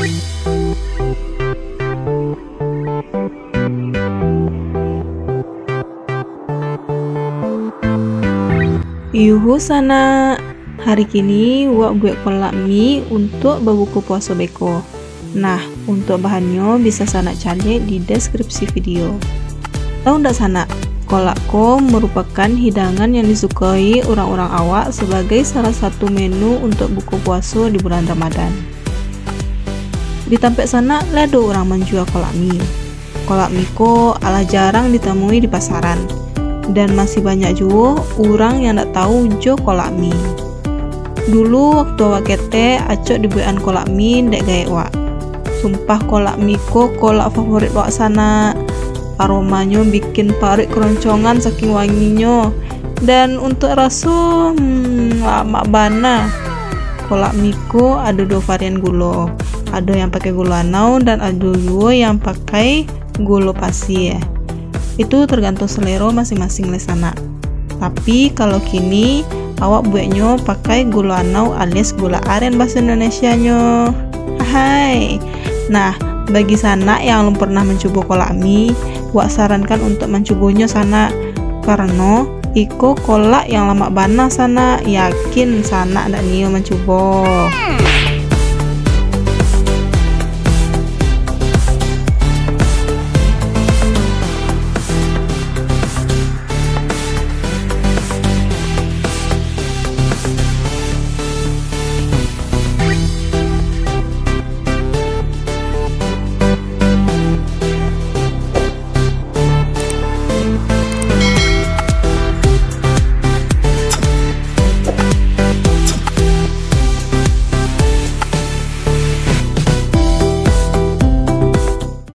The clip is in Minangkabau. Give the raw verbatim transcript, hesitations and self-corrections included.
Yuhu sanak, hari kini wak buek kolak mi untuak babuko puaso beko. Nah, untuak bahannyo bisa sanak caliak di deskripsi video. Tahu ndak sanak, kolak ko merupakan hidangan yang disukai urang-urang awak sabagai salah satu menu untuak buko puaso di bulan Ramadan. Di tampek sanak lai ado urang manjua kolak mi. Kolak mi ko alah jarang ditamui di pasaran, dan masih banyak juo urang yang ndak tahu jo kolak mi. Dulu waktu awak ketek, acok dibuekan kolak mi dek gaek wak. Sumpah kolak mi ko kolak favorit wak sanak. Aromanyo bikin paruik keroncongan saking wanginyo. Dan untuak raso, hmm, lamak bana. Kolak mi ko ado duo varian gulo. Ado yang pakai gulo anau dan ado juo yang pakai gulo pasie. Itu tergantung selero masing-masing lai sanak. Tapi kalau kini, awak bueknyo pakai gulo anau alias gula aren bahasa Indonesianyo. Hai. Nah, bagi sanak yang alun pernah mancubo kolak mi, wak sarankan untuak mancubonyo sanak. Karano, iko kolak yang lamak bana sanak, yakin sanak ndak nio mancubo.